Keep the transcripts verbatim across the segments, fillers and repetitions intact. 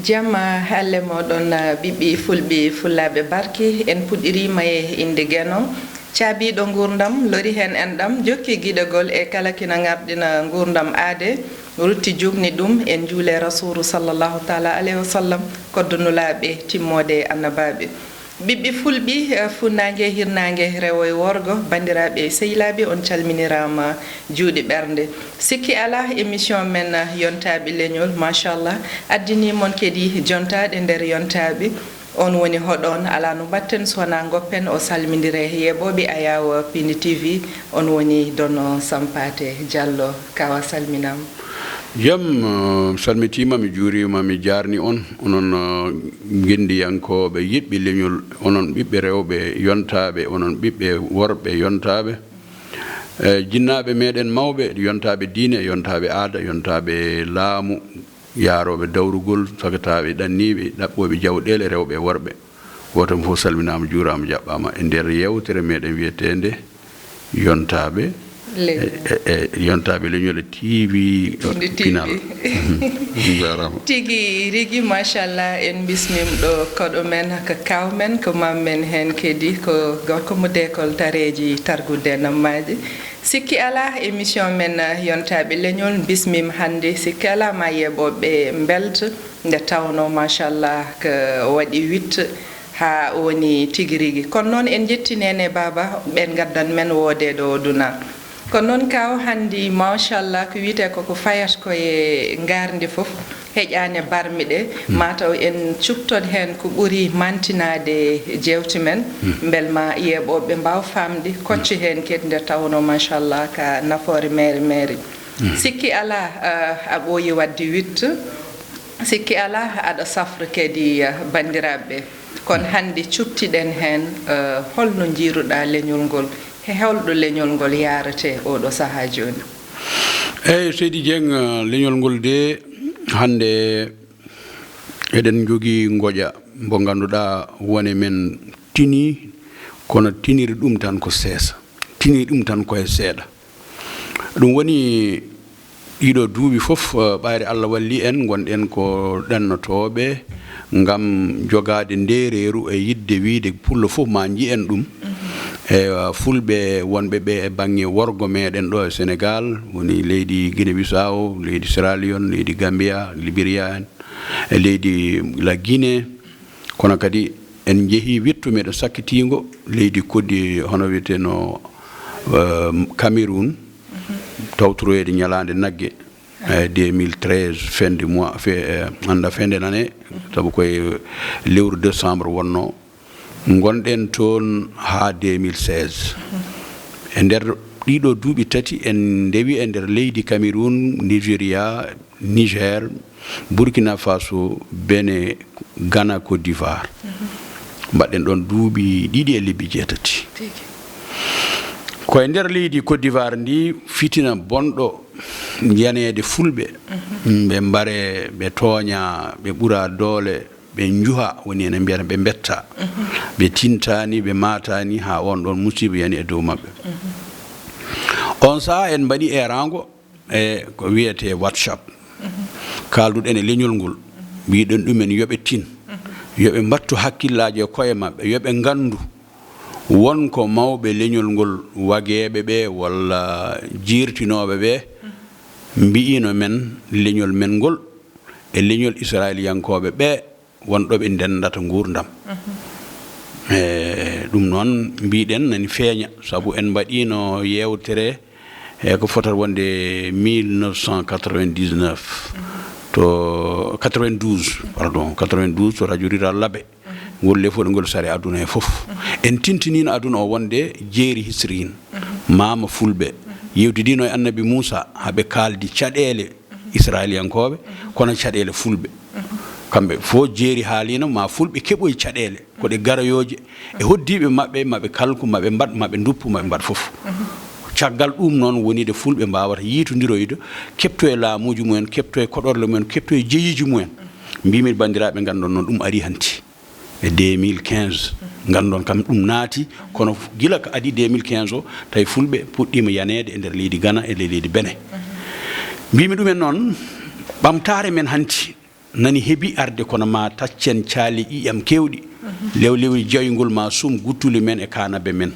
Jamma halle mooɗon, ɓiɓɓi fulɓe, fullaaɓe barki. En puɗɗiriima e innde Geno, caabiiɗo nguurndam, lori heen enɗam, jokki giɗogol e kala kina ŋarɗina nguurndam aade, rutti jugni ɗum en juule Rasuuru sallallahu taala alayhi wa sallam, koddo nulaaɓe, timmoode annabaaɓe. Ɓiɓɓe fulɓe, eh, funnaange, hirnaange, rewo e worgo, banndiraaɓe e sehilaaɓe, on calminiraama juuɗe ɓernde. Sikki alaa, émission men, eh, yontaaɓe leñol, machallah, addinii mon kadi jontaaɗe nder yontaaɓe. On woni hoɗon, alaa no mbaɗten so wonaa ngoppen o salmindire yeeɓooɓe Ayaawo Pindi T V, on woni Dono Sampaate Jallo. Kaw a salminaama. Jam, eh, salmitiima, mi juuriima, mi jaarni on, onon, eh, ngenndiyankooɓe yiɗɓe leñol, onon ɓiɓɓe rewɓe yontaaɓe, onon ɓiɓɓe worɓe yontaaɓe, eh, jinnaaɓe meɗen mawɓe, yontaaɓe diine, yontaaɓe aada, yontaaɓe laamu, yaarooɓe dawrugol, sagataaɓe ɗanniiɓe, ɗaɓɓooɓe jawɗeele, rewɓe e worɓe. Gooto fof salminaama, juuraama, jaɓɓaama e nder yeewtere meɗen wiyeteende Yontaaɓe Leñol. E, e, e, Yontaaɓe Leñol e T V Pindi T V. Pinal. Njaaraama. Tigi rigi, machallah, en mbismiima ɗo koɗo men, ko kaaw men, ko maam men heen kadi, ko gorko mo deekol tareeji targude nammaaji. Sikki alaa, émission men, eh, Yontaaɓe Leñol, mbismiima hannde. Sikki alaa, ma yeeɓooɓe mbelta, nde tawnoo, machallah, ko waɗi witte haa woni tigi rigi. Kono noon, en njetti neene baaba, ɓe ngaddan men woodeede o duna. Kono noon, kaw, hannde, machallah, ko wiyetee ko, ko fayata ko e ngarndi fof, heƴaani barmi ɗe, ma taw en cuktot heen ko ɓuri mantinaade jeewte men, mbele ma yeeɓooɓe mbaaw faamde, kocce heen kadi nde tawnoo, machallah, ka nafoore meere meere. Sikki alaa, eh, a ɓooyi waɗde witte, sikki alaa, aɗa safra kadi, eh, banndiraaɓe ɓe. Kono hannde cuktiɗen heen, eh, holno njiiruɗaa leñol ngol? He holɗo leñol ngol yaarete ooɗo sahaa jooni? Eeyi, Seydi Dieng, eh, leñol ngol de, hannde eɗen njogii ngoƴa mbo ngannduɗaa wone men tinii, kono tiniri ɗum tan ko seesa, tiniri ɗum tan ko e seeɗa. Ɗum woni ɗiɗo duuɓi fof, eh, ɓayre Allah walli en, ngonɗen ko ɗannotooɓe ngam jogaade ndeereeru e yiɗde wiyde pullo fof ma njiyen ɗum. E, eh, fulɓe wonɓe ɓe e baŋŋe worgo meɗen ɗo e Senegaal, woni leydi Guinée Bissau, leydi Sierra Leone, leydi Gambia, Liberia en, e leydi la Guinée. Kono kadi en njehii wittu meɗen sakkitiingo leydi Koddi, hono wiyeteno, eh, Cameroun, tawtoroyde ñalaande nagge, eh, deux mille treize, fin du mois, fe-, eh, annda fin de l'année, sabu koye lewru décembre wonnoo. Ngonɗen toon haa deux mille seize. E nder ɗiɗo duuɓi tati, en ndewi e nder leydi Cameroun, Nigeria, Niger, Burkina Faso, Benin, Ghana, Côte d'Ivoire. Mbaɗɗen ɗoon duuɓi ɗiɗi e lebbi jeetati. Tigi. Ko e nder leydi Côte d'Ivoire ndi fitina bonɗo yaneede fulɓe. Ɓe mbare, ɓe tooña, ɓe ɓura doole, ɓe njuha, woni ene mbiyata ɓe mbetta. Ɓe tintaani, ɓe maataani, haa oon ɗoon musiiba yani e dow maɓɓe. Oon sahaa en mbaɗi eeraango e ko wiyetee WhatsApp. Kaalduɗen e leñol ngol. Mbiɗen ɗumen yo ɓe tin. Yo ɓe mbattu hakkillaaji e koye maɓɓe. Yo ɓe nganndu won ko mawɓe leñol ngol, wageeɓe ɓe walla jiirtinooɓe ɓe, mbi'ino men leñol men ngol e leñol Israayiiliyankooɓe ɓe, won ɗo ɓe ndenndata nguurndam. E, ɗum noon, mbiɗen nani feeña, sabu en mbaɗiino yeewtere e ko fotata wonde mille neuf cent quatre-vingt-dix-neuf, to quatre-vingt-douze, pardon, quatre-vingt-douze to Radio Rural Labe. Ngol le fof ngol sare aduna he fof. En tintiniino aduna o wonde jeeri hisriin. Maama fulɓe yewtidiino e Annabi Muusa, haa ɓe kaaldi caɗeele Israayiiliyankooɓe, kono caɗeele fulɓe. Kamɓe fof jeeri haaliino ma fulɓe keɓoyi caɗeele, ko ɗe garoyooje e hoddiiɓe maɓɓe, ma ɓe kalku, ma ɓe mbaɗ, ma ɓe nduppu, ma ɓe mbaɗ fof. Caggal ɗum noon woni de fulɓe mbaawata yiitondiroyde, keɓto e laamuuji mumen, keɓto e koɗorle mumen, keɓto e jeyiiji mumen. Mbimi banndiraaɓe, nganndon noon ɗum ari hanti. E deux mille quinze, Nganndu-ɗon kam ɗum naati, kono gila ko adii deux mille quinze o, tawi Fulɓe puɗɗiima yaneede e nder leydi Gana e ley leydi Benin. Mbiymi ɗumen noon, ɓamtaare men hanti nani heɓi arde, kono ma taccen caali ƴiiƴam keewɗi, lewlewri joyngol ma sum guttuli men e kaanabe men.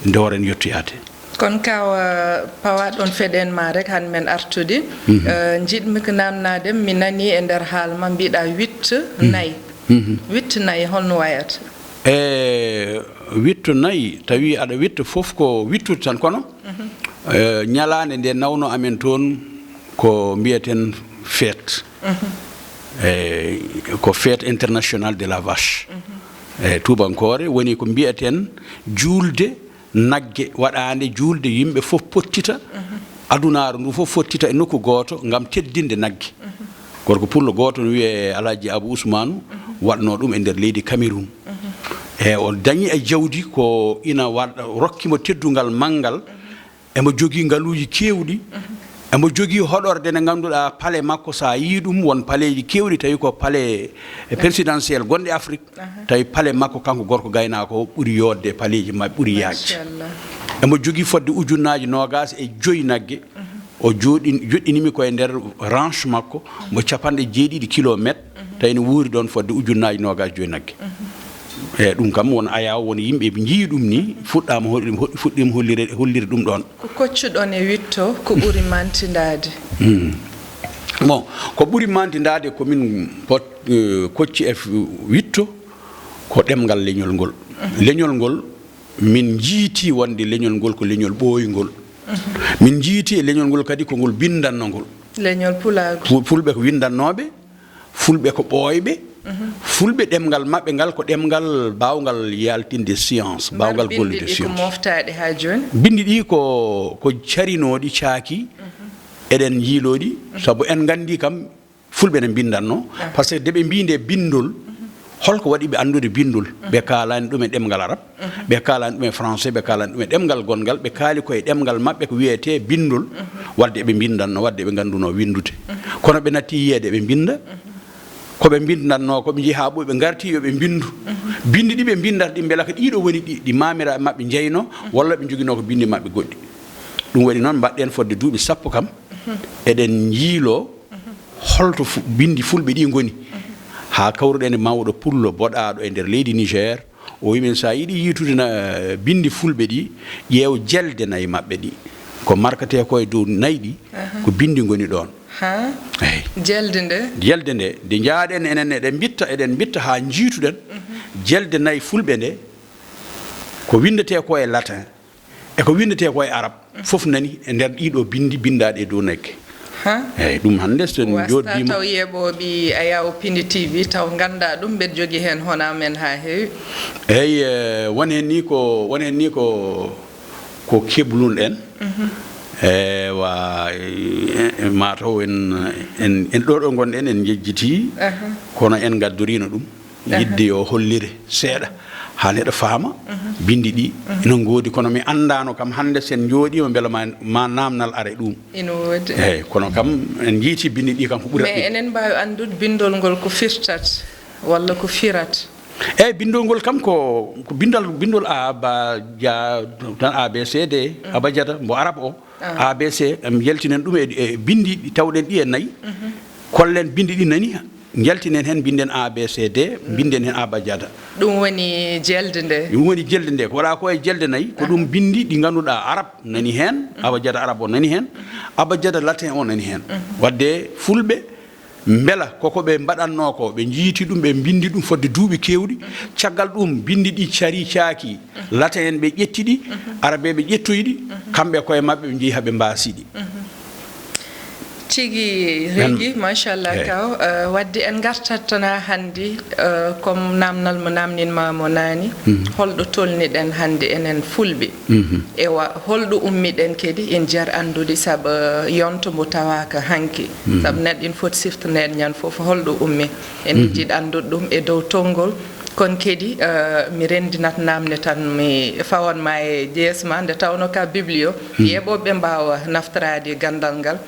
Ndooren yottoyaade. Kono kaw, eh, pawaɗon feɗen ma rek han men artude. Eh, njiɗmi ko namnade, mi nani e nder haal ma mbiɗa huit nayi. Huit nayi, holno wayata? E huit nayi, tawi aɗa huit fof ko huit tan, kono, eh, ñalaande nde nawno amen toon ko mbiyaten fête. E ko fête internationale de la vache. E tuubankoore woni ko mbiyaten juulde nagge, waɗaande juulde yimɓe fof pottita, adunaaru ndu fof fottita e nokku gooto ngam teddinde nagge. Gorko pullo gooto no wiyee Alhaji Abou Ousmane, waɗnoo ɗum e nder leydi Cameroun. E o dañi e jawdi ko ina waɗ-, rokki mo teddungal manngal. Emo jogii ngaluuji keewɗi. Emo jogii hoɗorde nde ngannduɗaa pale makko, so a yii ɗum, won paleeji keewɗi, tawi ko pale présidentiel gonɗe Afrique. Tawi pale makko, kanko gorko gaynaako o, ɓuri yooɗde e paleeji maɓɓe, ɓuri yaajde. Machallah. Emo jogii fodde ujunnaaji noogaas e joyi nagge. O jooɗin-, joɗɗinimi ko e nder ranch makko, mo capanɗe jeeɗiɗi kilometre, tawi ene wuuri ɗoon fodde ujunnaaji noogaas joyi nagge. E ɗum kam, won ayaawo, won yimɓe ɓe njii ɗum ni, fuɗɗaama hol-, hol-, fuɗɗiima hollire-, hollirde ɗum ɗoon. Ko koccuɗon e witto, ko ɓuri mantindaade? Hmm. Bon, ko ɓuri mantindaade ko min pot-, eh, kocci e f-, witto, ko ɗemngal leñol ngol. Leñol ngol, min njiiti wonde leñol ngol ko leñol ɓooyngol. Min njiiti e leñol ngol kadi ko ngol binndannoo ngol. Leñol Pulaagu. Fu-, Fulɓe ko winndannooɓe, Fulɓe ko ɓooyɓe, Fulɓe ɗemngal maɓɓe ngal ko ɗemngal baawngal yaltinde science, baawngal gollude science. Mbar binndi ɗi ko mooftaaɗi haa jooni? Binndi ɗi ko, ko carinooɗi caaki, eɗen njiiloo ɗi, sabu en nganndi kam, Fulɓe ne mbinndatnoo, par ce que nde ɓe mbii nde binndol, holko waɗi ɓe anndude binndol? Ɓe kaalaani ɗum e ɗemngal arab, ɓe kaalaani ɗum e français, ɓe kaalaani ɗum e ɗemngal gonngal, ɓe kaali ko e ɗemngal maɓɓe ko wiyetee binndol, waɗde eɓe mbinndatnoo, waɗde eɓe nganndunoo winndude. Kono ɓe natti yiyeede eɓe mbinnda, ko ɓe mbinndatnoo ko ɓe njehi haa ɓooyi, ɓe ngarti yo ɓe mbinndu. Binndi ɗi ɓe mbinndata ɗi, mbela ko ɗiɗo woni ɗi, ɗi maamiraaɓe maɓɓe njeynoo, walla ɓe njoginoo ko binndi maɓɓe goɗɗi. Ɗum waɗi noon, mbaɗɗen fodde duuɓi sappo kam, eɗen njiiloo holto fu-, binndi Fulɓe ɗi ngoni. Haa kawruɗen e mawɗo pullo boɗaaɗo e nder leydi Niger, o wiyi min, so a yiɗi yiitude na, binndi Fulɓe ɗi, ƴeew jelde nayi maɓɓe ɗi. Ko marketee ko e dow nayi ɗi, ko binndi ngoni ɗoon. Ha? Eey. Jelde nde? Jelde nde, nde njaaɗen enen, eɗen mbitta, eɗen mbitta haa njiituɗen jelde nayi Fulɓe nde, ko winndetee ko e latin. E ko winndetee ko e arab, fof nani e nder ɗiɗo binndi binndaaɗi e dow nagge. Ha? Eey, ɗum hannde so en Wasta njooɗiima taw yeeɓooɓe Ayaw Pindi T V, taw nganndaa ɗum, mbeɗa jogii heen honaa men haa heewi. Eey, eh, won heen ni ko, won heen ni ko, ko keblunɗen. Eewa, eh, mataw en, en, en ɗo, ɗo ngonɗen, en njejjitii, kono en ngaddoriino ɗum. Aha. Yiɗde yo hollire seeɗa, haa neɗɗo faama, binndi ɗi ina ngoodi, kono mi anndaano kam hannde so en njooɗiima mbela ma, ma naamnal ara e ɗum. Ina woodi. Eey, kono kam en njiiti binndi ɗi kam ko ɓuri. Mais eɗen mbaawi anndude binndol ngol ko firtat walla ko firat? Eey, binndol ngol kam ko, ko binndol, binndol a, ba, ja, tan A B C D, abajada, mbo arab o. Ah. A B C, em, yaltinen ɗum e, e binndi ɗi tawɗen ɗi e nayi. Kollen binndi ɗi nani, njaltinen heen, mbinden A B C D, mbinden heen abajada. Ɗum woni jelde nde? Ɗum woni jelde nde. Ko waɗa ko e jelde nayi, ko ɗum binndi ɗi ngannduɗaa arab nani heen, abajada arab o nani heen, abajada latin o nani heen. Waɗde Fulɓe, mbela koko ɓe mbaɗatnoo ko, ɓe njiiti ɗum, ɓe mbinndi ɗum fodde duuɓi keewɗi. Caggal ɗum, binndi ɗi carii caaki. Latin en ɓe ƴetti ɗi, Arabe ɓe ƴettoyi ɗi, kamɓe koye maɓɓe ɓe njehi haa ɓe mbaasi ɗi. Tigi rigi, machallah. Kaw, eh, wadde en ngartat tan haa hanndi, eh, comme naamnal mo naamninmaa mo naani, holɗo tolniɗen hannde enen Fulɓe? Ewa, holɗo ummiɗen kadi? En jar anndude, sabu yonto mbo tawaaka hanki. Sabu neɗɗo ina foti siftaneede ñande fof holɗo ummi. Enen njiɗ anndude ɗum e dow tonngol, Kono kadi, eh, mi renndinat naamne tan, mi fawan ma e jees ma, nde tawno ka biblio, yeeɓooɓe mbaawa naftoraade ganndal ngal.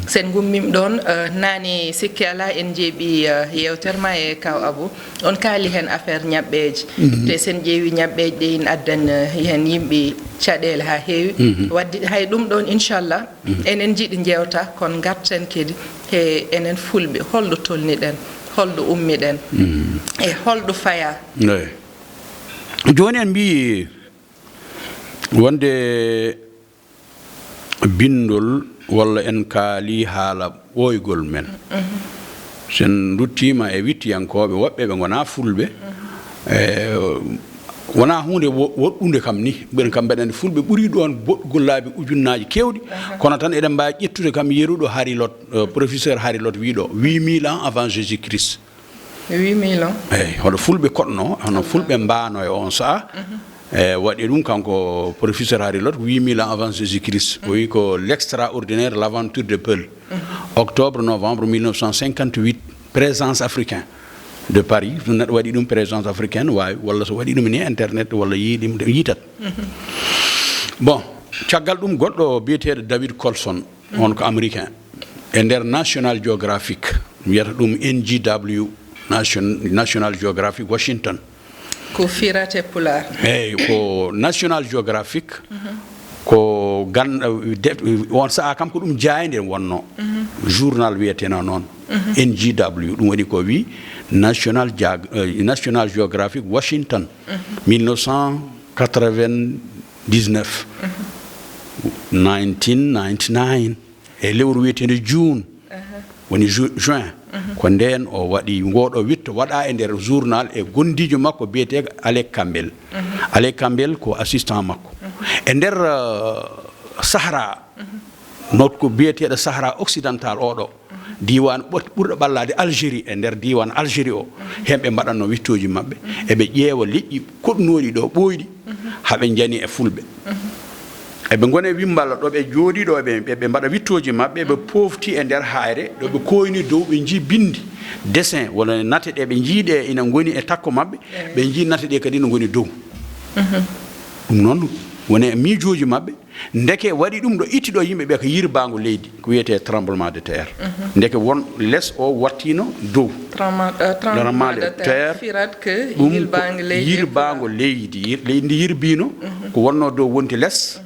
Sen ngummiima ɗoon, eh, naane sikke alaa en njeeɓi, eh, yeewtere ma e Kaw Abu. On kaali heen affaire ñaɓɓeeje. Te sen ƴeewi ñaɓɓeeje ɗe ina addan, eh, heen yimɓe caɗeele haa heewi. Wadde hay ɗum ɗoon, inchallah, enen njiɗi njeewta, kono ngarten kadi he enen fulɓe, holɗo tolniɗen, holɗo ummiɗen, e holɗo fayaa. Eey. Jooni en mbiyi wonde binndol walla en kaali haala ɓooygol men. Sen nduttiima e wittiyankooɓe woɓɓe ɓe ngonaa fulɓe. E, wonaa huunde wo-, woɗɗunde kam ni. Ɓen kam mbeɗa anndi fulɓe ɓuri ɗoon boɗɗugol laabi ujunnaaji keewɗi. Kono tan eɗen mbaawi ƴettude kam yeruɗo Harilot, eh, professeur Harilot wii ɗo, huit mille ans avant Jésus-Christ. Huit mille ans. Eey, hono fulɓe koɗno, hono fulɓe mbaano e on sa'a. E, waɗi ɗum kanko professeur Harilot, huit mille ans avant Jésus-Christ. O wi ko l'extraordinaire, l'aventure de Peul. Octobre, novembre mille neuf cent cinquante-huit, présence africain de Paris. So neɗɗo waɗi ɗum présence africaine, waawi, walla so waɗi ɗum ni internet, walla yii ɗum, yiitat. Bon, caggal ɗum goɗɗo biyeteeɗo David Colson, on ko américain, e nder National Geographic, wiyata ɗum N G W, Nation-, National Geographic Washington. Ko firate Pulaar. Eey, ko National Geographic, ko gan-, de-, on sa'a kam ko ɗum jaaynde wonno. Journal wiyeteno noon. N G W, ɗum waɗi ko wi National Geog-, eh, National Geographic Washington, mille neuf cent quatre-vingt-dix-neuf, nineteen ninety-nine, e lewru wiyeteende June, woni ju-, juin. Ko ndeen o waɗi ngooɗo witto, waɗa e nder journal e gondiijo makko biyeteeɗo Alec Campbell. Alec Campbell ko assistant makko. E nder, eh, Sahara, noot ko biyeteeɗo Sahara occidental oɗo, diiwaan ɓot-, ɓurɗo ɓallaade Algérie, e nder diiwaan Algérie o, heen ɓe mbaɗatno wittooji maɓɓe, eɓe ƴeewa leƴƴi koɗnooɗi ɗo ɓooyɗi, haa ɓe njani e fulɓe. Eɓe ngoni e Wimmballa ɗo ɓe jooɗi ɗo, ɓe, ɓe, ɓe mbaɗa wittooji maɓɓe, ɓe poofti e nder haayre, ɗo ɓe kooyni dow, ɓe njii binndi, dessin, walla nate ɗe ɓe njii ɗe ina ngoni e takko maɓɓe, ɓe njii nate ɗe kadi no ngoni dow. Ɗum noon woni e miijooji maɓɓe. Ndeke waɗi ɗum ɗo itti ɗo yimɓe ɓe ko yirbaango leydi, ko wiyetee tremblement de terre. Ndeke won les o wattiino dow. Tremblement, eh, tremblement de terre firat que ɗum ko yirbaango leydi, yir-, leydi ndi yirbiino, ko wonnoo dow wonti les.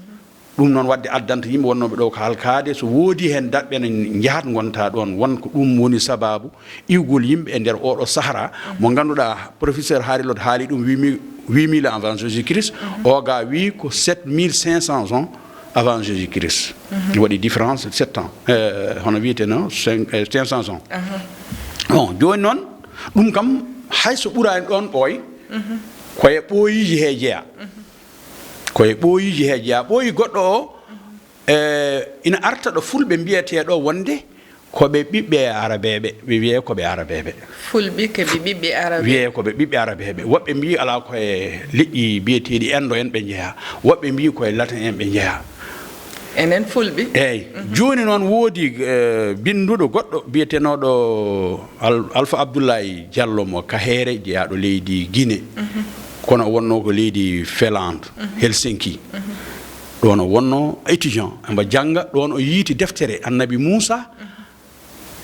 Ɗum noon waɗde addanta yimɓe wonnooɓe ɗo ko halkaade, so woodi heen daɗɓe ne njahat ngonta ɗoon, won ko ɗum woni sabaabu iwgol yimɓe e nder oɗo Sahara mo ngannduɗaa professeur Harilot haali ɗum huit mille, huit mille avant Jésus-Christ, o ga wi ko sept mille cinq cents ans avant Jésus-Christ. Waɗi différence sept ans. Eh, hono wiyeteno cinq, eh, cinq cents ans. Bon, jooni noon, ɗum kam, hay so ɓuraani ɗoon ɓooy, ko e ɓooyiiji he jeyaa. Ko e ɓooyiiji he jeyaa. Ɓooyi goɗɗo o, eh, ina arta ɗo fulɓe mbiyetee ɗo wonde ko ɓe ɓiɓɓe Arabeeɓe, ɓe wiyee ko ɓe Arabeeɓe. Fulɓe ko ɓe ɓiɓɓe Arabeeɓe. Wiyee ko ɓe ɓiɓɓe Arabeeɓe. Woɓɓe mbiyi alaa ko e leƴƴi biyeteeɗi Indo en ɓe njeyaa. Woɓɓe mbiyi ko e Latin en ɓe njeyaa. Enen fulɓe. Eey. Jooni noon woodi, eh, binnduɗo goɗɗo biyetenooɗo Al-, Alpha Abdoulaye Diallo mo Kaheere, jeyaaɗo leydi Guinée. Kono o wonnoo ko leydi Finlande, Helsinki. Ɗoon o wonnoo étudiant, emo jannga. Ɗoon o yiiti deftere Annabi Muusa,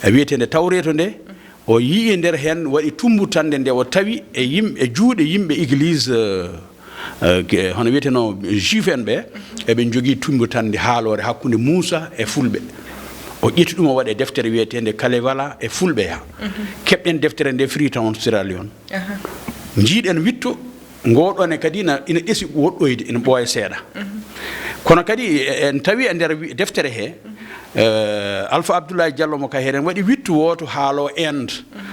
e wiyeteende Tawreeto nde, o yii nder heen waɗi tummbutannde nde o tawi e yimɓe, e juuɗe yimɓe église, eh, eh, ke-, hono wiyetenoo juif en ɓe, eɓe njogii tummbutannde haaloore hakkunde Muusa e fulɓe. O ƴetti ɗum o waɗi e deftere wiyeteende Kalevala e fulɓe ya. Keɓɗen deftere nde Freetown, Sierra Leone. Njiiɗen witto, ngoo ɗoo ne kadi ina, ina ɗesi woɗɗoyde, ina ɓooya seeɗa. Kono kadi, e-, en tawi e nder wi-, deftere he, eh, Alpha Abdoulaye Diallo mo Kaheere en waɗi wittu wooto haaloo Inde.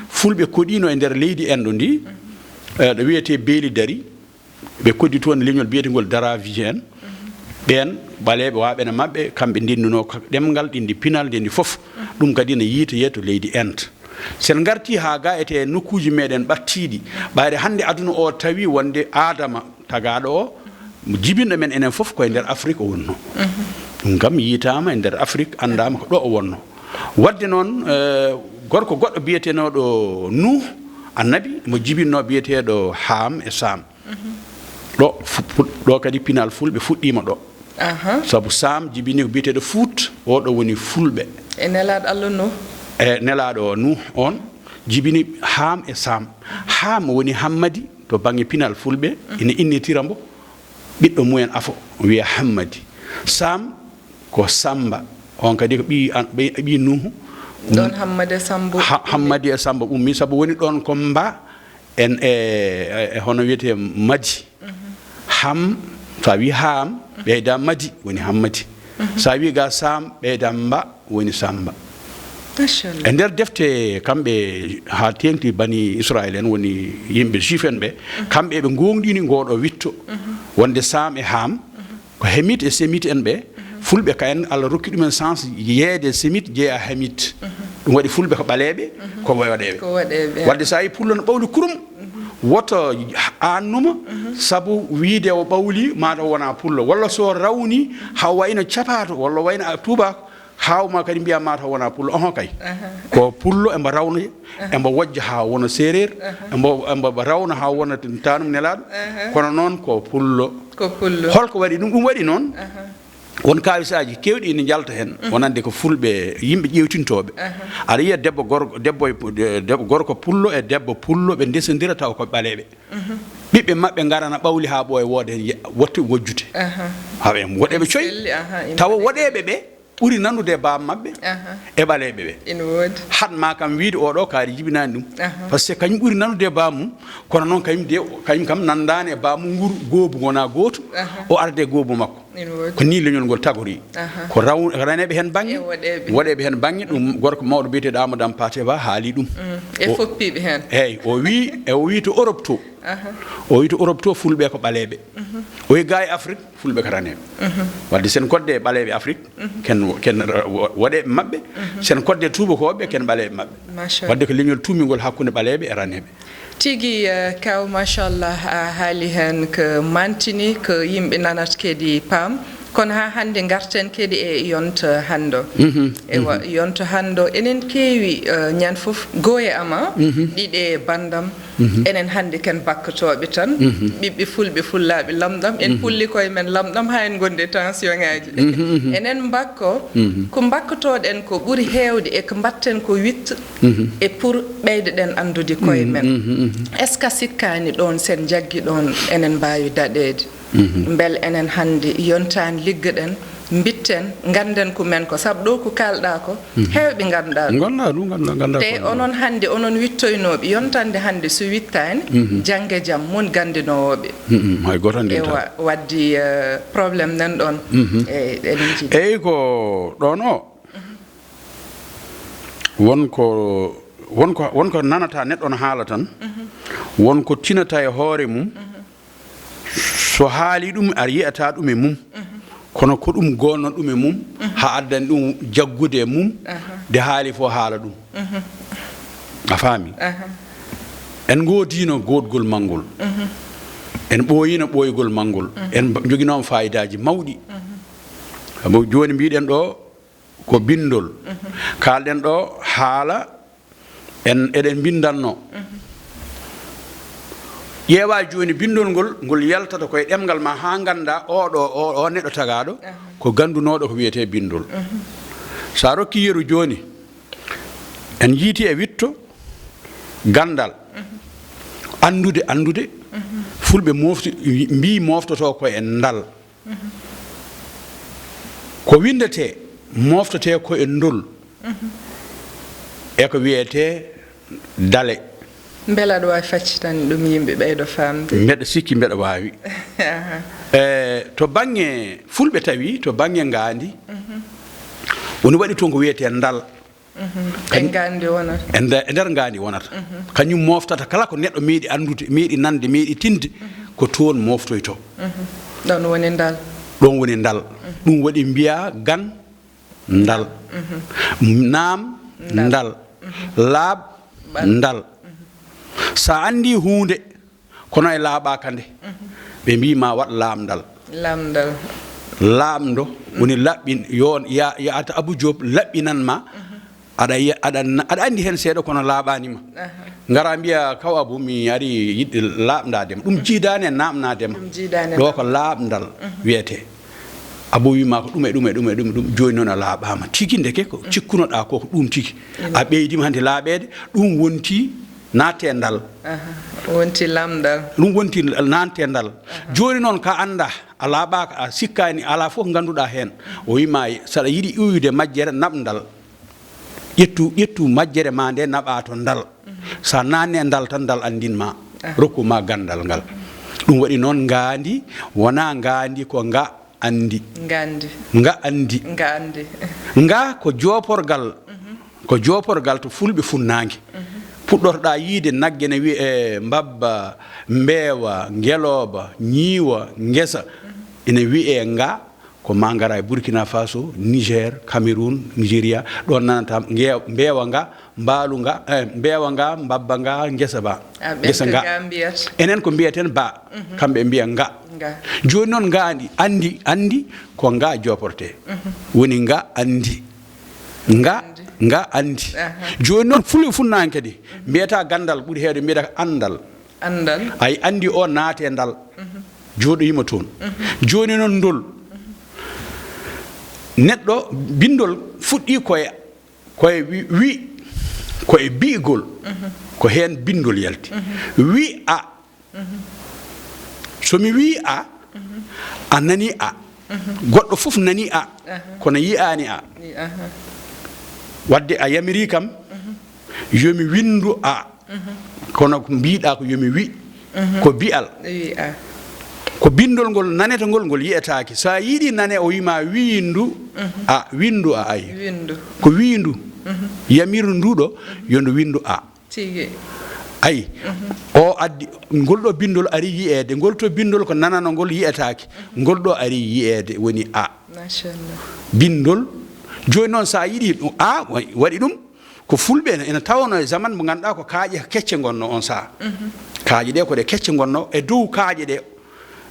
Fulɓe koɗiino e nder leydi Inde ndi, eh, ɗo wiyetee Beeli Dari. Ɓe koɗdi toon leñol biyetengol Dravidian en. Ɓeen ɓaleeɓe waaɓe na maɓɓe, kamɓe ndennunoo ka-, ɗemngal, ndenndi pinal, ndenndi fof. Ɗum kadi ne yiitoyee to leydi Inde. So en ngartii haa ga etee nokkuuji meeɗen ɓattiiɗi, ɓayde hannde aduna o tawi wonde Aadama tagaaɗo o, jibinɗo men enen fof ko e nder Afrik o wonnoo. Ɗum kam yiitaama e nder Afrik, anndaama ko ɗo o wonnoo. Waɗde noon, eh, gorko goɗɗo biyetenooɗo Nuuh, Annabi mo jibinno biyeteeɗo Haam e Saam. Ɗo fu-, fu-, ɗo kadi pinal fulɓe fuɗɗiima ɗo. Aha. Sabu Saam jibini ko biyeteeɗo Fuut, oɗo woni fulɓe. E nelaaɗo Allah Nuh. E nelaaɗo o Nuh on jibini Haam e Saam. Haam woni Hammadi to bannge pinal fulɓe, ina innitira mbo ɓiɗɗo mumen afo, wiya Hammadi. Saam ko Sammba, on kadi ko ɓii an-, ɓii, ɓii Nuuhu. Ɗon Hammadi e Sammba Ha-, ummi. Hammadi e Sammba ummi, sabu woni ɗon ko Mba en e, e, e hono wiyetee Madi. Ham, so a wii Haam, ɓeyda Madi, woni Hammadi. So a wii ga Saam, ɓeyda Mba, woni Sammba. Machallah. E nder defte kamɓe, haa teeŋti Bani Israil en, woni yimɓe juif en ɓe, kamɓe ɓe goongɗini ngooɗo witto, wonde Saam e Haam, ko Hemite e Semite en ɓe, fulɓe ka en, Allah rokki ɗumen chance yeeyde Semite, jeeya Hemite. Ɗum waɗi fulɓe ko ɓaleeɓe, ko waɗeeɓe. Ko waɗeeɓe. Wadde so a yi pullo no ɓawli kurum, woto aannuma, sabu wiide o ɓawli, maa taw wonaa pullo. Walla so rawni, haa wayno capaato, walla wayno a tuubaako, haaw ma kadi mbiya maa taw wonaa pullo. Oho kay. Aha. Ko pullo embo rawna, embo wojja haa wona seereer, embo, embo rawna haa wona tanum nelaaɗo. Aha. Kono noon ko pullo. Ko pullo. Holko waɗi ɗum? Ɗum waɗi noon. Aha. Won kaawisaaji keewɗi ina njalta heen, wonande ko fulɓe, yimɓe ƴeewtintooɓe. Aha. Aɗa yiya debbo gor-, debbo e pu-, de-, debbo gorko pullo e debbo pullo, ɓe ndesondira taw ko ɓaleeɓe. Ɓiɓɓe maɓɓe ngarana ɓawli haa ɓooya, wooda heen ye-, wotte wojjude. Aha. Haa ɓe woɗeeɓe coy. Selli, aha, ina tawa woɗeeɓe ɓe ɓuri nanude e baaba maɓɓe e ɓaleeɓe ɓe. Ina woodi. Haɗ ma kam wiide oɗo kaari jibinaani ɗum. Aha. Par ce que kañum ɓuri nanude e baaba mum, kono noon kañum de, kañum kam nanndaani e baaba mum nguru goobu wonaa gootu, aha, o arde goobu makko. Ina woodi. Ko nii leñol ngol tagori. Aha. Ko raw-, raneeɓe heen baŋŋe, e woɗeeɓe. Woɗeeɓe heen baŋŋe, ɗum gorko mawɗo biyeteeɗo Amadou Hampâté Ba haali ɗum. Mm. E o foppiiɓe heen. Eey, o wii, e o wii to Europe to. Aha. O wii to Europe to fulɓe ko ɓaleeɓe. Mhm. O wii gaa e Afrique, fulɓe ko raneeɓe. Mhm. Wadde sen kodde e ɓaleeɓe Afrique, ken, ken ra-, wo-, woɗeeɓe maɓɓe, sen kodde tuubakooɓe, ken ɓaleeɓe maɓɓe. Machallah. Wadde ko leñol tuumingol hakkunde ɓaleeɓe e raneeɓe. Tigi, eh, kaw, machallah, a haali heen ko mantini, ko yimɓe nanata kadi paam. Kono haa hannde ngarten kadi e yonta hanndo. Mhm. Ewa, yonta hanndo, enen keewi, eh, ñande fof, gooye ama, ɗiɗe banndam, enen hannde ken bakkotooɓe tan, ɓiɓɓe fulɓe, fullaaɓe lamɗam, en pulli koye men lamɗam, haa en ngondi e tension ŋaaji. Enen mbakko, ko mbakkotooɗen ko ɓuri heewde e ko mbatten ko wiɗto e pour ɓeydoɗen anndude koye men. Est-ce que a sikkaani ɗoon, sen njaggi ɗoon, enen mbaawi daɗeede? Mbele enen hannde yontaani liggoɗen, mbitten, ngannden ko men ko, sabu ɗo ko kaalɗaa ko, heewɓe nganndaa ɗum. Nganndaa ɗum, nganndaa, nganndaa. Te ko onon hannde, onon wiɗtoynooɓe, yontande hannde so wiɗtaani, jannge jam, mon ganndinooɓe. Hay gooto anndi. Ewa, waddi, eh, problème nan ɗoon. E, eɗen njiɗi. Eyi, ko ɗoon o, won ko, won ko, won ko nanata neɗɗo no haala tan, won ko tinata e hoore mum, so haali ɗum, a yiyata ɗum e mum. Kono ko ɗum gonno ɗum e mum, haa addani ɗum jaggude e mum, nde haali fof haala ɗum. A faami? En ngoodino goodgol manngol. En ɓooyino ɓooygol manngol. En mba-, njoginooma faayidaaji mawɗi. Sabu jooni mbiɗen ɗo, ko binndol. Kaalɗen ɗo haala, en, eɗen mbinndanno. Ƴeewa jooni binndol ngol, ngol yaltata koye ɗemngal ma haa ngannda oɗo, o, o neɗɗo tagaaɗo, ko ganndunooɗo ko wiyetee binndol. So a rokki yeru jooni, en njiiti e wiɗto ganndal. Anndude, anndude, fulɓe mofti, mbii moftotoo ko e ndal. Ko winndetee, moftetee ko e ndol. E ko wiyetee dale. Mbele aɗa waawi faccitande ɗum yimɓe ɓeydo faamde? Mbeɗa sikki mbeɗa waawi. Aha. E, to bannge fulɓe tawi, to bannge ngaandi, woni waɗi toon ko wiyetee ndal. E ngaandi wonata? E nder, e nder ngaandi wonata. Kañum moftata kala ko neɗɗo meeɗi anndude, meeɗi nande, meeɗi tinde, ko toon moftoytoo. Ɗoon woni ndal? Ɗoon woni ndal. Ɗum waɗi mbiyaa gan ndal. Naam ndal. Laaɓ ndal. So a anndi huunde, kono e laaɓaaka nde, ɓe mbii ma waɗ laamndal. Laamndal. Laamndo woni laɓɓin, yo, ya, yaata Abou Diop laɓɓinan ma. Aɗa yi- aɗa na- aɗa anndi heen seeɗa kono laaɓaani ma. Ngara mbiya kaw Abu mi ari yiɗde laaɓndaade ma, ɗum jiidaani e naaɓnaade ma. Ɗo ko laaɓndal wiyetee. Abu wii ma ko ɗum e ɗum e ɗum e ɗum e ɗum, jooni noon a laaɓaama tigi, ndeke ko cikkunoɗaa ko ko ɗum tigi. A ɓeydiima hannde laaɓeede, ɗum wonti naatte ndal. Wonti lamndal. Ɗum wonti naatte ndal. Jooni noon ka anndaa, a laaɓaaka, a sikkaani, alaa fof ngannduɗaa heen. O wii ma saɗa yiɗi iwude majjere, naɓndal. Ƴettu ƴettu majjere ma nde, naɓa to ndal. So a naanne ndal tan, ndal anndin ma, rokku ma ganndal ngal. Ɗum waɗi noon ngaandi wonaa ngaandi, ko nga anndi. Ngaandi. Nga anndi. Ngaandi. Nga ko jooporgal, ko jooporgal to fulɓe funnaange. Puɗɗorɗa yiide nagge ne wiyee mbabba, mbeewa, ngelooba, ñiiwa, ngesa. Ene wiyee nga. Ko ma ngara e Burkina Faso, Niger, Cameroun, Nigeria, ɗon nanata nge- mbeewa nga, mbaalu nga, eh, mbeewa nga, mbabba nga, ngesa ba. Ngesa nga. Enen ko mbiyaten ba, kamɓe ɓe mbiya nga. Jooni noon nga andi, andi, andi ko nga joporte. Woni nga andi. Nga, nga andi. Jooni noon fulɓe funnaanke kadi mbiyata gandal ɓuri heewde mbiyata ko andal. Anndal. Ay anndi o naate ndal. Jooɗoyima toon. Jooni noon ndol. Neɗɗo, binndol fuɗɗi koye, koye wi, wi, koye bi'gol. Ko heen binndol yalti. Wi a. So mi wii a, a nani a. Goɗɗo fof nani a, kono yi'aani a. Wadde a yamiri kam, yo mi winndu a. Kono ko mbiɗa ko yo mi wi. Ko bi'al. Ko binndol ngol nanetagol ngol yi'etaake. So a yiɗi nane o wima winndu a, winndu a, ay. Ko wiindu. Yamirndu ɗo yo ndu winndu a. Tigi. Ayi, o addi, ngol ɗo binndol ari yiyeede, ngol to binndol ko nananogol yiyetaake, ngol ɗo ari yiyeede, woni a. Machallah. Binndol. Jooni noon, so a yiɗi ɗum, a wa-, waɗi ɗum, ko fulɓe ene, ene tawanoo e zaman mo ngannduɗaa ko kaaƴe kecce ngonnoo on sahaa. Kaaƴe ɗe ko ɗe kecce ngonnoo, e dow kaaƴe ɗe,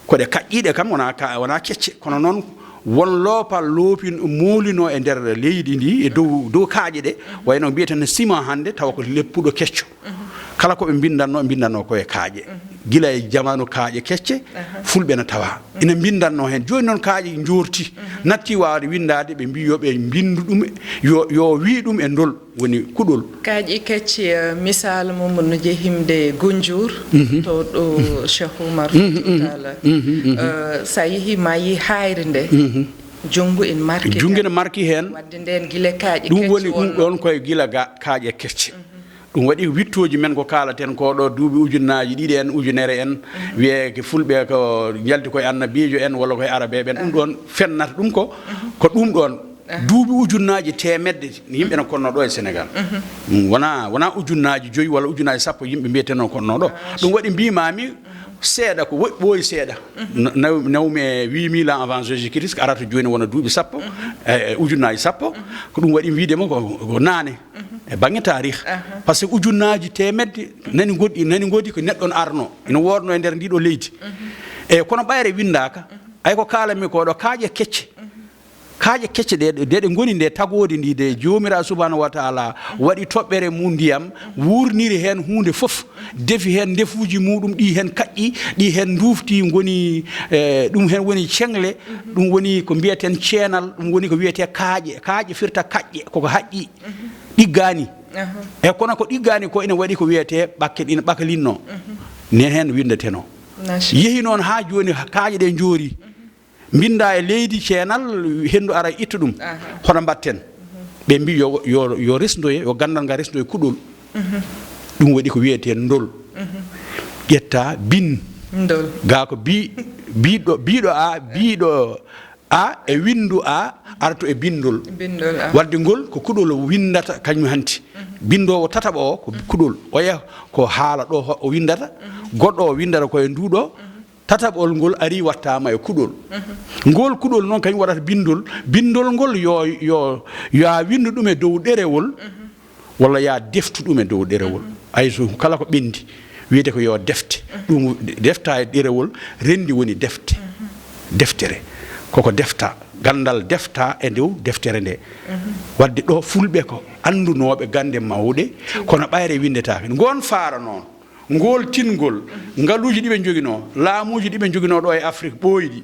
ko ɗe kaƴƴiiɗe kam, wonaa ka-, wonaa kecce, kono noon won loopal loopin-, moolinoo e nder leydi ndi, e dow, dow kaaƴe ɗe, wayno mbiyeten no ciment hannde, tawa ko leppuɗo kecco. Kala ko ɓe mbinndatnoo, ɓe mbinndatnoo ko e kaaƴe. Gila e jamaanu kaaƴe kecce, fulɓe no tawa ina mbinndatnoo heen. Jooni noon kaaƴe njoorti, natti waawde winndaade, ɓe mbii yo ɓe mbinndu ɗum, yo, yo wii ɗum e ndol. Woni kuɗol. Kaaƴe kecce, eh, misaal mum no jehimde Gunjur, to ɗo Cheikh Oumar Foutiyou Tall. Eh, so a yehi ma yi haayre nde, junngo ene marki. Junngo ene marki heen. Wadde ndeen gila kaaƴe kecce. Ɗum woni ɗum ɗoon koye gila ga kaaƴe kecce. Ɗum waɗi wittooji men ko kaalaten ko ɗo duuɓi ujunnaaji ɗiɗi en, ujunere en, wiyee ko fulɓe ko njalti koye annabiijo en walla koye arabeeɓe en. Ɗum ɗoon fennata ɗum ko, ko ɗum ɗoon. Duuɓi ujunnaaji teemedde yimɓe no konnoo ɗo e Sénégal. Mm, wonaa, wonaa ujunnaaji joyi walla ujunnaaji sappo yimɓe mbiyetenoo konnoo ɗo. Ɗum waɗi mbiimaami seeɗa, ko woɗ-, ɓooyi seeɗa. Na-, naw-, nawmi e huit mille ans avant Jésus-Christ, ko arata jooni wona duuɓi sappo, e, e ujunnaaji sappo. Ko ɗum waɗi mbiide mo ko, ko naane e baŋŋe taarih. Par ce que ujunnaaji teemedde nani ngoɗɗi, nani ngoodi ko neɗɗo no arnoo, ina woodnoo e nder ndii ɗoo leydi. E kono ɓayre winndaaka, ay ko kaalanmi ko ɗo kaaƴe kecce. Kaaƴe kecce ɗe, ɗe, ɗe ngoni nde tagoodi ndi, de Joomiraaɗo Subhaanahu wa Taala waɗi toɓɓere mum ndiyam, wuurniri heen huunde fof, defi heen ndefuuji muɗum, ɗi heen kaƴƴi, ɗi heen nduufti, ngoni, e, ɗum heen woni ceŋle, ɗum woni ko mbiyeten ceenal, ɗum woni ko wiyetee kaaƴe. Kaaƴe firta kaƴƴe, koko haƴƴi, ɗiggaani. E kono ko ɗiggaani ko ina waɗi ko wiyetee ɓakke, ina ɓakalinnoo. Ne heen winndetenoo. Yehi noon haa jooni, kaaƴe ɗe njoori. Mbinnda e leydi ceenal, henndu ara itta ɗum. Hono mbaɗten? Ɓe mbii yo, yo, yo resndoye, yo ganndal ngal resndoye kuɗol. Ɗum waɗi ko wiyetee ndol. Ƴetta bin. Ndol. Gaa ko bi-, biɗo, biɗo a, biɗo a e winndu a, arto e binndol. Binndol a. Wadde ngol ko kuɗol winndata kañum hanti. Binndoowo tataɓo o ko kuɗol. Oya ko haala ɗo ho-, o winndata. Goɗɗo o winndata ko e ndu ɗo. Tataɓol ngol ari wattaama e kuɗol. Ngol kuɗol noon kañum waɗata binndol. Binndol ngol yo, yo, yo a winndu ɗum e dow ɗerewol, walla yo a deftu ɗum e dow ɗerewol. Ay so kala ko ɓenndi, wiyete ko yo defte. Ɗum defta e ɗerewol, renndi woni defte. Deftere. Koko defta, ganndal defta e ndew deftere nde. Wadde ɗo fulɓe ko anndunooɓe gannde mawɗe, kono ɓayre winndetaake. Ngoon faaro noon, ngool tingol, ngaluuji ɗi ɓe njoginoo, laamuuji ɗi ɓe njoginoo ɗo e Afrik ɓooyɗi,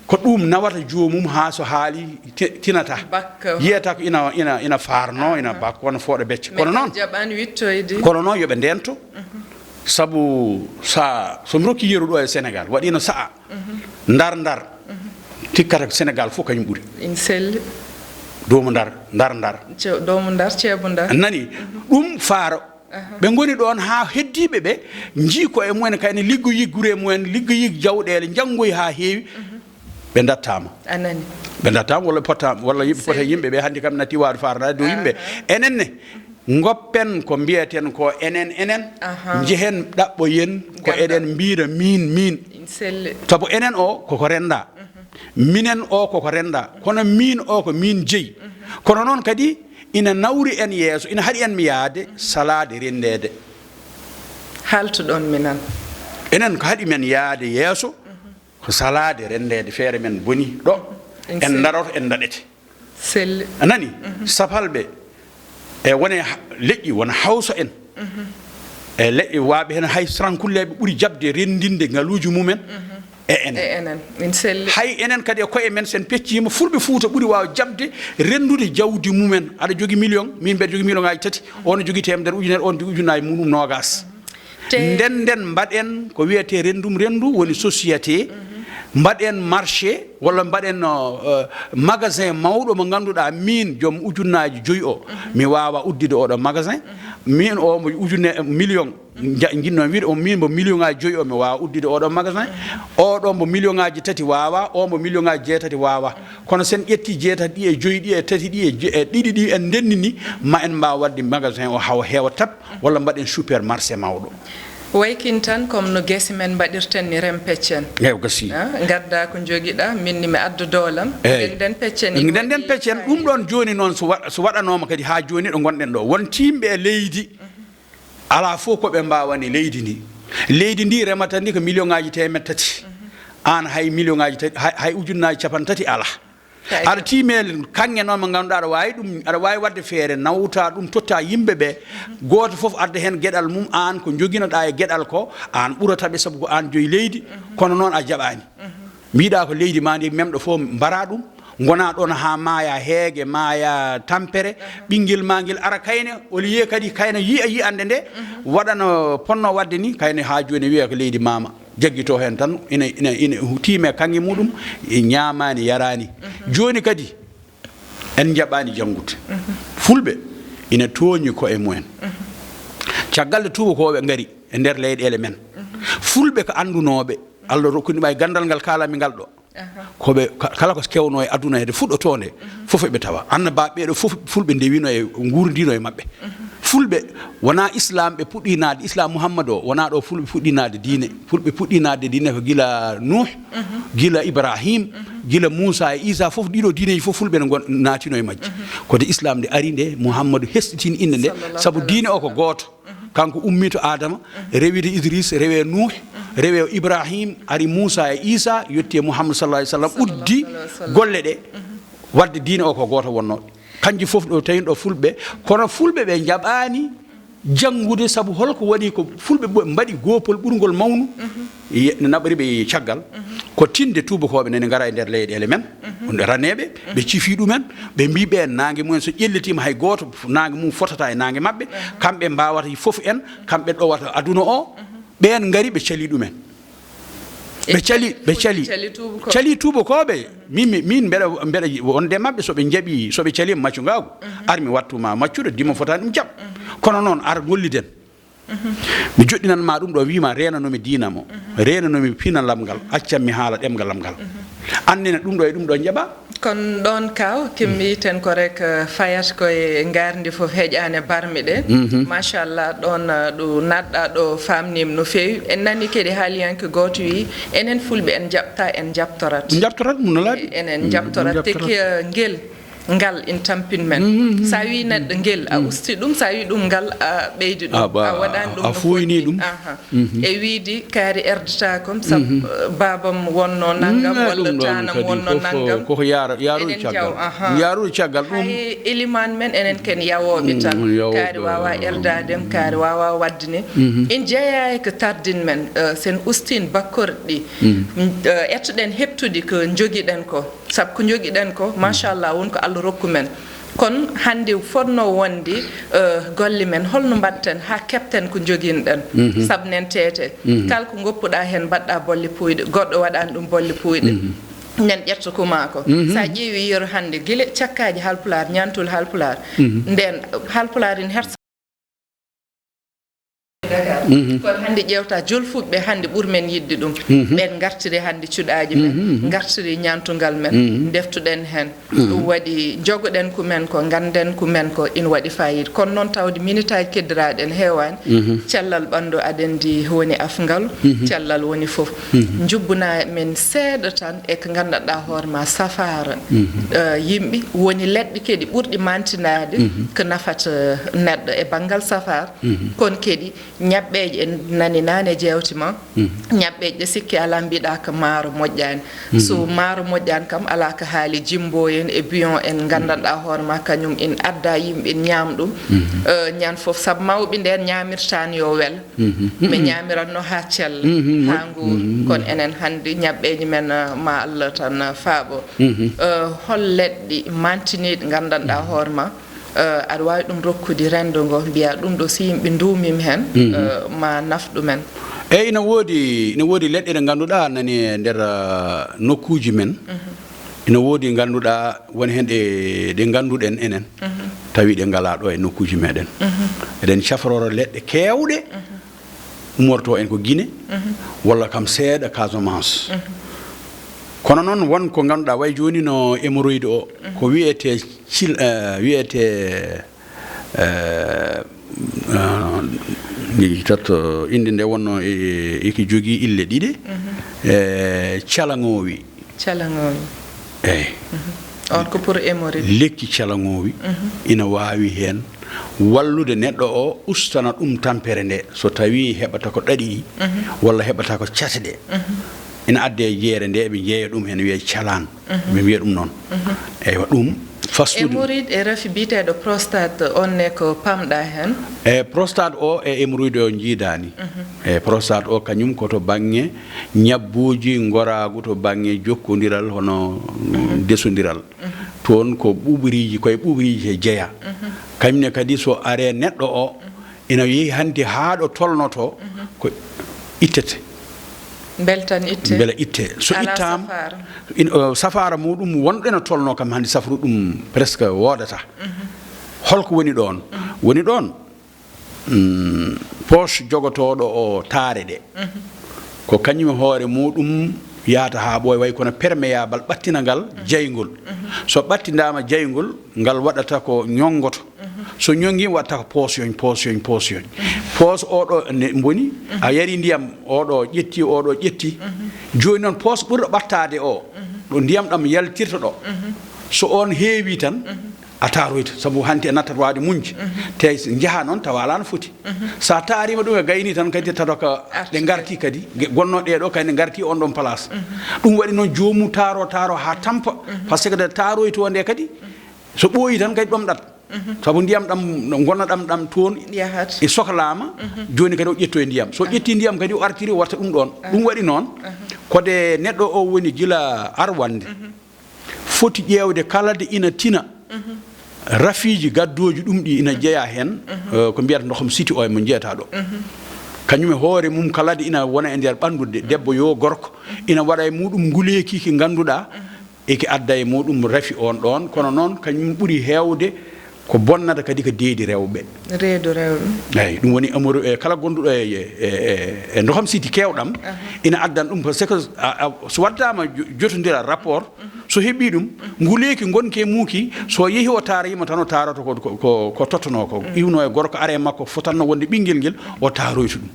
ko ɗum nawata joomum haa so haali ti-, tinata. Bak. Yiyata ko ina, ina, ina faarnoo, ina bak, wano fooɗa becce. Kono noon, jaɓaani wittoyde. Kono noon yo ɓe ndeento. Sabu sa, so mi rokki yeru ɗo e Sénégal, waɗiino sa'a. Ndar Ndar. Tikkata ko Sénégal fof kañum ɓuri. In selli. Doomu Ndar, Ndar Ndar. Ce-, doomu Ndar, ceebu Ndar. Nani, ɗum faaro. Ɓe ngoni ɗoon haa heddiiɓe ɓe njii ko e mumen, kayne liggoyi gure mumen, liggoyi jawɗeele, njanngoyi haa heewi. Ɓe ndattaama. A nani. Ɓe ndattaama walla pottaama, walla yimɓe pota yimɓe ɓe hannde kam natti waawde faarnaade dow yimɓe. Enen ne, ngoppen ko mbiyeten ko enen, enen, njehen ɗaɓɓoyen ko eɗen mbiira miin, miin. Sabu enen o koko renndaa. Minen o koko renndaa. Kono miin o ko miin jeyi. Kono noon kadi ina nawri en yeeso, ina haɗi en mi yahde salaade renndeede. Haaltu ɗoon minan. Enen ko haɗi men yahde yeeso, ko salaade renndeede, feere men boni ɗo. En daroto, en daɗete. Selli. A nani? Sapalɓe e wone ha-, leƴƴi wona hawsa en. E leƴƴi waaɓe heen hay Frankulleeɓe ɓuri jaɓde renndinde ngaluuji mumen e enen. E enen. Min selli. Hay enen kadi e koye men, sen pecciima, fulɓe Fuuta ɓuri waaw jaɓde renndude jawdi mumen. Aɗa jogi million, min mbeɗa jogi million ngaaji tati, on jogi teemedere ujunere, on jogi ujunnaaji muɗum noogaas. Te nden nden mbaɗen ko wiyetee renndum renndu, woni société, mbaɗen marché, walla mbaɗen, uh, uh, magasin mawɗo mo ngannduɗaa, miin joom ujunnaaji joyi o, mi waawaa uddude oɗo magasin. Miin o mo ujunne, million, nja-, njiɗnoo wiide, o miin mbo million ngaaji joyi o, mi waawaa uddude oɗo magasin. Oɗo mbo million ngaaji tati waawaa, o mbo million ngaaji jeetati waawaa. Kono sen ƴetti jeetati ɗi e joyi ɗi e tati ɗi e je-, e ɗiɗi ɗi en ndenndini, ma en mbaaw waɗde magasin o hawa heewa tap, walla mbaɗen supermarché mawɗo. Waykin tan comme no gese men mbaɗirten ni, rem peccen. Eew, gasi. Ah, ngadda ko njogiɗa, min ni mi adda doolam. Eey. Nden nden peccen ni. Nden nden peccen, ɗum ɗoon jooni noon so wa-, so waɗanooma kadi haa jooni ɗo ngonɗen ɗo. Won tiimɓe e leydi, alaa fof ko ɓe mbaawani leydi ndi. Leydi ndi remata ndi ko million ngaaji teemeɗɗe tati. Aan hay million ngaaji tati, hay, hay ujunnaaji cappanɗe tati alaa. Aɗa tiimel kaŋŋe noon mo ngannduɗaa aɗa waawi ɗum, aɗa waawi waɗde feere, nawta ɗum, totta yimɓe ɓe, gooto fof adda heen geɗal mum, aan ko njoginoɗaa e geɗal ko, aan ɓurata ɓe sabu ko aan joyi leydi, kono noon a jaɓaani. Mbiɗa ko leydi maa ndi memɗo fof mbara ɗum, ngona ɗoon haa maaya heege, maaya tampere, ɓinngel maa ngel ara kayne, au lieu kadi kayne yiya yiyannde nde, waɗa no ponno waɗde ni, kayne haa jooni wiya ko leydi maama. Jaggito heen tan, ina, ina, ina tiime kaŋŋe muɗum, e ñaamaani, yaraani. Jooni kadi, en njaɓaani janngude. Fulɓe ina tooñi koye mumen. Caggal nde tuubakooɓe ngari e nder leyɗeele men, fulɓe ko anndunooɓe, Allah rokkini ɓay ganndal ngal kaalanmi ngal ɗo. Ko ɓe ka-, kala ko kewnoo e aduna heede fuɗɗotoonde, fof eɓe tawa. Annabaaɓe ɓeeɗo fof, fulɓe ndewino e nguurdiino e maɓɓe. Fulɓe wonaa Islaam ɓe puɗɗii naatde, Islaam Muhammad o, wonaa ɗo fulɓe puɗɗii naatde diine. Fulɓe puɗɗii naatde diine ko gila Nuuh, gila Ibrahim, gila Muusa e Iisa, fof ɗiɗo diineeji fof fulɓe ne ngon-, naatino e majji. Ko de Islaam nde ari nde, Muhammadu hesɗitini innde nde, sabu diine o ko gooto. Kanko ummii to Aadama, rewi to Idris, rewi Nuuh, rewi Ibrahim, ari Muusa e Iisa, yetti e Muhammad sallallahu alaihi wasallam, uddi golle ɗe, waɗde diine o ko gooto wonnoo. Kanji fof ɗo tawi ɗo fulɓe, kono fulɓe ɓe njaɓaani janngude, sabu holko waɗi ko fulɓe ɓo-, mbaɗi goopol ɓurngol mawnu, ye-, no naɓri ɓe caggal, ko tinde tuubakooɓe nene ngara e nder leyɗeele men, raneeɓe, ɓe cifi ɗumen, ɓe mbi ɓeen naange mumen so ƴellitiima hay gooto naange mum fotata e naange maɓɓe, kamɓe mbaawata fof en, kamɓe ɗowata aduna o, ɓeen ngari ɓe cali ɗumen. Ɓe cali, ɓe cali. Cali tuubakooɓe. Cali tuubakooɓe. Min, mi-, min mbeɗa, mbeɗa wonde maɓɓe, so ɓe njaɓi, so ɓe cali maccungaagu, ar mi wattu ma maccuɗo, dimo fotaani ɗum jaɓ. Kono noon, ar ngolliden. Mi joɗɗinan ma ɗum ɗo, wiima reenanomi diina mo, reenanomi pinal am ngal, accan mi haala ɗemngal am ngal. Annene ɗum ɗo e ɗum ɗo njaɓa. Kono ɗoon kaw, kimmi ten ko rek, eh, fayat ko e ngarndi fof heƴaane barmi ɗe. Machallah, ɗoon, eh, ɗo naatɗa ɗo faamniima no feewi. En nani kadi haaliyanke gooto wi, enen fulɓe en njaɓta, en njaɓtorat. Njaɓtorat, mum no laaɓi. Enen njaɓtorat, teki, eh, ngel. Ngal ina tampin men. So a wii neɗɗo ngel, a usti ɗum, so a wii ɗum ngal, a ɓeydi ɗum. A waɗaani ɗum a no fuuyni foti. Ɗum. Aha. E wiide kaari erdata kam, sabu, eh, baabam wonno nanngam, walla ɗum ɗoon taanam kadi wonno fof, nanngam. Koko yaara, yaarude caggal. Aha. Yaarude caggal ɗum. Hay elimaan men, enen ken yawooɓe tan. Mm, yawooɓe. Kaari waawaa erdaade em, kaari waawaa waɗde ni. Ina jeyaa e ko tardin men, eh, sen ustiin bakkorɗi. Mm, eh, ettoɗen heɓtude ko njogiɗen ko. Sabu ko njogiɗen ko, machallah, won ko Allah rokku men. Kono hannde fotno wonde, eh, golle men, holno mbaɗten haa keɓten ko njoginɗen? Sabu nen teete. Kala ko ngoppuɗaa heen, mbaɗɗaa bolle puuyɗe, goɗɗo waɗaani ɗum bolle puuyɗe. Nen ƴetta ko maa ko. So a ƴeewi yeru hannde, gila cakkaaji Haalpulaar, ñaantul Haalpulaar, nden Haalpulaar ina hersa. Kono hannde ƴeewta jolfuɓe hannde ɓuri men yiɗde ɗum. Ɓen ngartiri hannde cuɗaaji men, ngartiri ñaantungal men, ndeftuɗen heen. Ɗum waɗi jogoɗen ko men ko, ngannden ko men ko, ina waɗi fayida. Kono noon tawde minitaaji keddiraaɗi en heewaani, cellal ɓanndu aɗa anndi woni afngal, cellal woni fof. Njubbunaa men seeɗa tan e ko nganndanɗaa hoore ma safaara, eh, yimɓe, woni leɗɗe kadi ɓurɗe mantinaade ko nafata neɗɗo e banngal safaara. Kono kadi ñaɓɓeeje, en nani naane jeewte ma, ñaɓɓeeje ɗe sikki alaa mbiɗa ko maaro moƴƴaani. So maaro moƴƴaani kam, alaa ko haali jimbo en e biyon en, nganndanɗaa hoore ma, kañum ina adda yimɓe ñaam ɗum. Eh, ñaan fof, sabu mawɓe ndeen ñaamirtaani yo wel. Ɓe ñaamiratno haa cella, haa nguura. Kono enen hannde ñaɓɓeeje men, eh, ma Allah tan, eh, faaɓo. Eh, hol leɗɗe mantiniiɗe nganndanɗaa hoore ma, eh, aɗa waawi ɗum rokkude renndo ngo, mbiyaa ɗum ɗo si yimɓe nduumiima heen, eh, ma naf ɗumen? Eyi, ina woodi, ina woodi leɗɗe ɗe ngannduɗaa nani e nder, eh, nokkuuji men. Ina woodi ngannduɗaa won heen ɗe, ɗe ngannduɗen enen, tawi ɗe ngalaa ɗo e nokkuuji meɗen. Eɗen cafrora leɗɗe keewɗe, umorto en ko Guinée, walla kam seeɗa Casamance. Kono noon won ko ngannduɗaa, way jooni no hémorroïde o, ko wiyetee cil-, eh, wiyetee, eh, eh, mi yettat, eh, innde nde wonno e, e, eki jogii ille ɗiɗi, eh, calaŋoowi. Calaŋoowi. Eyi. On ko pour hémorroïde. Lekki calaŋoowi ina waawi heen wallude neɗɗo o, ustana ɗum tampere nde, so tawii heɓata ko ɗaɗi ɗi, walla heɓata ko cate ɗe. Ina adde e jeere nde, ɓe jeeya ɗum heen, wiyee calaan. Ɓe mbiya ɗum noon. Eywa, ɗum fastude. Hémorroïde e rafi biyeteeɗo prostate, on ne ko pamɗa heen? E prostate o e hémorroïde o njiidaani. E prostate o kañum ko to baŋŋe ñabbuuji ngoraagu, to baŋŋe jokkondiral, hono desondiral. Toon ko ɓuuɓriiji, koye ɓuuɓriiji he jeyaa. Kañum ne kadi so aree neɗɗo o, ina yehi hanti haa ɗo tolnotoo, ko ittete. Mbele tan itte? Mbele itte. So ittaama, safaara. In-, o, safaara muɗum wonɗo ene tolnoo kam hannde safru ɗum presque woodata. Holko woni ɗoon? Woni ɗoon, mm, poche jogotooɗo o taare ɗe. Ko kañum e hoore muɗum yahata haa ɓooya, way kono perméable ɓattinangal jayngol. So ɓattindaama jayngol, ngal waɗata ko ñonngoto. So ñonngiima, waɗata ko poosyoñ, poosyoñ, poosyoñ. Poos oɗo ne mboni, a yari ndiyam, oɗo ƴetti, oɗo ƴetti. Jooni noon, poos ɓurɗo ɓattaade o, ɗo ndiyam ɗam yaltirta ɗo. So on heewi tan, a taaroyta, sabu hanti a nattat waawde muñde. Te njaha noon tawa alaa no foti. So a taariima ɗum e gayni tan kadi, tawa ko ɗe ngarti kadi, ge-, gonnoo ɗee ɗo kadi ne ngarti on ɗon place. Ɗum waɗi noon joomum taaro, taaro haa tampa, parce que nde taaroytoo nde kadi, so ɓooyi tan kadi ɗomɗat. Sabu ndiyam ɗam, no ngonnoɗam ɗam toon, yahat, e soklaama, jooni kadi o ƴetto e ndiyam. So ƴetti ndiyam kadi o artiri, o watta ɗum ɗoon. Ɗum waɗi noon, ko de neɗɗo o woni gila arwande. Foti ƴeewde kala de ina tina. Rafiiji gaddooji ɗum ɗi ina jeyaa heen, eh, ko mbiyata ndoxam siti o e mo njeyataa ɗo. Kañum e hoore mum kala de ina wona e nder ɓanndude, debbo yo gorko, ina waɗa e muɗum nguleeki ki ngannduɗaa, eki adda e muɗum rafi on ɗoon, kono noon kañum ɓuri heewde ko bonnata kadi ko deedi rewɓe. Reedu rewɓe. Eyi, ɗum woni amori, e kala gonduɗo e, e, e, e ndoxam siti keewɗam, ina addan ɗum, parce que a, a, so waɗdaama jo-, jotondiral rapport, so heɓii ɗum, nguleeki ngonki e muuki, so yehi o taariima tan o taaroto ko, ko, ko, ko tottanoo ko. Iwno e gorko, are makko, fotanno wonde ɓinngel ngel, o taaroyta ɗum.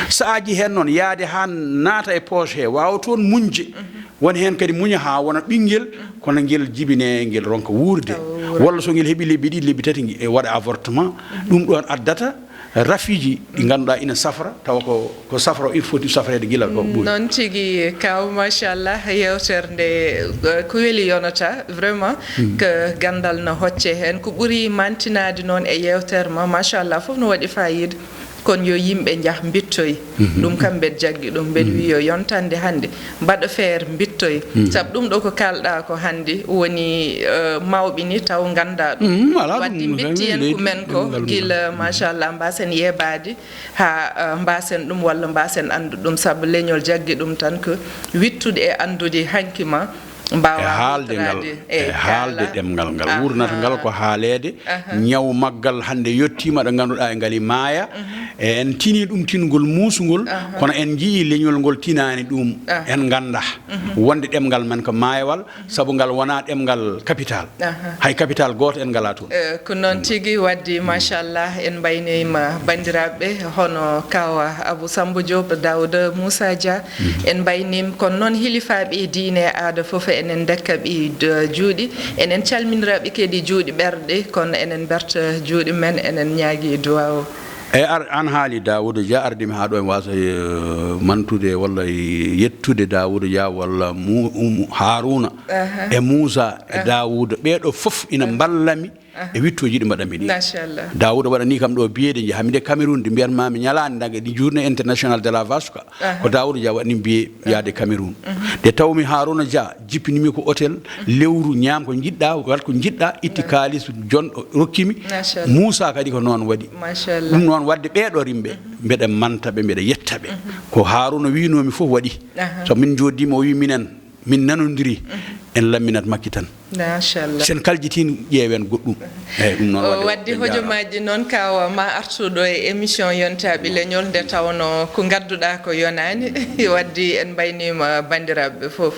Saaji heen noon, yaade haa naata e poche he, waawa toon muñde, Won heen kadi muña haa wona ɓinngel, kono ngel jibinee, ngel ronka wuurde. Tawa wuurde. Walla so ngel heɓi lebbi ɗiɗi, lebbi tati, nge-, e waɗa avortement. Ɗum ɗoon addata rafiiji ɗi ngannduɗaa ina safra, tawa ko, ko safra, il faut safreede gila ɗo ɓuri. Noon tigi, kaw, machallah, yeewtere nde, eh, ko weli yonata, vraiment, ko ganndal no hocce heen. Ko ɓuri mantinaade noon e yeewtere ma, machallah, fof no waɗi fayida. Kono yo yimɓe njah mbittoy. Ɗum kam mbeɗa jaggi ɗum, mbeɗa wiya yo yontande hannde, mbaɗa feere mbittoy. Sabu ɗum ɗo ko kaalɗaa ko hannde woni, eh, mawɓe ni taw nganndaa ɗum. Mm, alaa. Wadde ɗum mbitti en ko men ko gila, machallah, mbaasen yeebaade haa, eh, mbaasen ɗum walla mbaasen anndude ɗum, sabu leñol jaggi ɗum tan ko wittude e anndude hanki ma. Mbaawa e haalde ngal, huutoraade e e haalde kaala. Ɗemngal ngal. Aha. Wurnata ngal ko haaleede, aha, ñaw maggal hannde yettiima ɗo ngannduɗaa e ngal e maaya. Mhm. E en tinii ɗum tingol muusngol, aha, kono en njiyii leñol ngol tinaani ɗum. Aha. En nganndaa, mhm, wonde ɗemngal men ko maayawal, mhm, sabu ngal wonaa ɗemngal capital. Aha. Hay capital gooto en ngalaa toon. Eh, ko noon tigi waddi, machallah, en mbayniima banndiraaɓe hono Kawa Abou Samba Diop, Daouda Moussa Dia, en mbayniima, kono noon hilifaaɓe diine e aada fof, enen ndekka ɓe d-, juuɗe, enen calminira ɓe kadi juuɗe ɓerɗe, kono enen mberta juuɗe men, enen ñaagi duwaaw. Eyi, ar-, aan haali Daouda Dia, ardii mi haa ɗo, en waasa, eh, mantude walla yettude Daouda Dia walla Mu-, um, Haruna, aha, e Moussa e, aha, Daouda, ɓee ɗo fof ina, aha, mballa mi. Aha. E wittooji ɗi mbaɗanmi ɗi. Machallah. Daawuda waɗanii kam ɗo biyeede, njahanmi nde Cameroun, ɗi mbiyanmaami ñalaande ndange, ɗi journée internationale de la vache, quoi. Aha. Ko Daawuda Dia waɗani biyee, aha, yaade Cameroun. Mhm. Nde tawmi Haruna Dia jippinimi ko hôtel, mhm, lewru, ñaam ko njiɗɗaa, waɗ ko njiɗɗaa, itti, aha, kaalis jonɗo rokkimi. Machallah. Moussa kadi ko noon waɗi. Machallah. Ɗum noon waɗde ɓee ɗo rimɓe, mhm, mbeɗa manta ɓe, mbeɗa yetta ɓe. Mhm. Ko Haruna wiinoomi fof waɗi. Aha. So min njooɗdiima, o wii minen, min nanondirii, mhm, en lamminat makki tan. Machallah. Sen kaljitin, ƴeewen goɗɗum. Eeyi, ɗum noon. O waɗde, wadde on njaaraama. Hojomaaji noon, Kawa, ma artu ɗo e émission Yontaaɓe Leñol, nde tawnoo ko ngadduɗaa ko yonaani. Wadde en mbayniima banndiraaɓe ɓe fof.